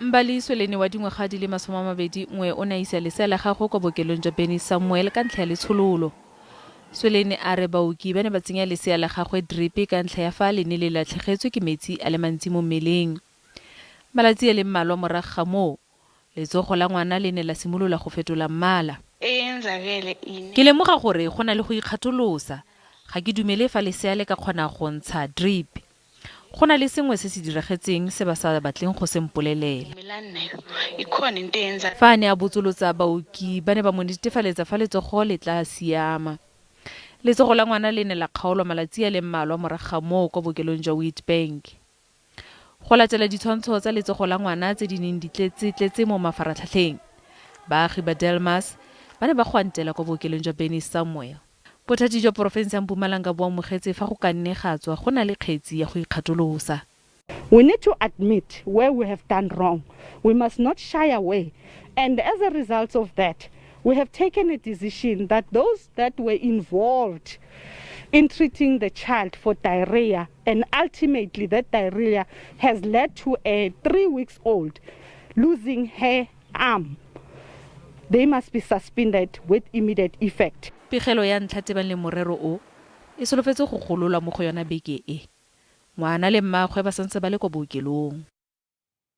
Mbali Swelene wa dingwaga di le 21 o ne a isa lesea la gagwe kwa bookelong jwa Benny Samuel ka ntlha ya letshololo. Swelene a re baoki ba ne ba tsenya lesea la gagwe dripe ka ntlha ya fa le ne le latlhegetswe ke metsi a le mantsi mo mmeleng. Malatsi a le mmalwa morago ga moo, letsogo la ngwana le ne la simolola go fetola mmala. Ke lemoga gore go na le go ikgatholosa. Ga ke dumele fa lesea le ka kgona go ntsha drip. Go na le sengwe se se diragetseng se ba sa batleng go se mpolelela. Fa a ne a botsolotsa baoki ba ne ba mo netefaletsa fa letsogo le tla siama. Letsogo la ngwana le ne la kgaolwa malatsi a le mmalwa morago ga moo kwa bookelong jwa Witbank. Go latela ditshwantsho tsa letsogo la ngwana tse di neng di tletse tletse mo mafaratlhatlheng, baagi ba Delmas ba ne ba gwantela kwa bookelong jwa Benny Samuel. Bothati jwa porofense ya Mpumalanga bo amogetse fa go ka nne ga tswa go na le kgetsi ya go ikgatolosa. We need to admit where we have done wrong. We must not shy away. And as a result of that, we have taken a decision that those that were involved in treating the child for diarrhea, and ultimately that diarrhea has led to a 3 weeks old losing her arm, they must be suspended with immediate effect. Pegelo ya ntlha tebang le morero o, e solofetse go gololwa mo go yona beke e. Ngwana le mmaagwe ba santse ba le kwa bookelong.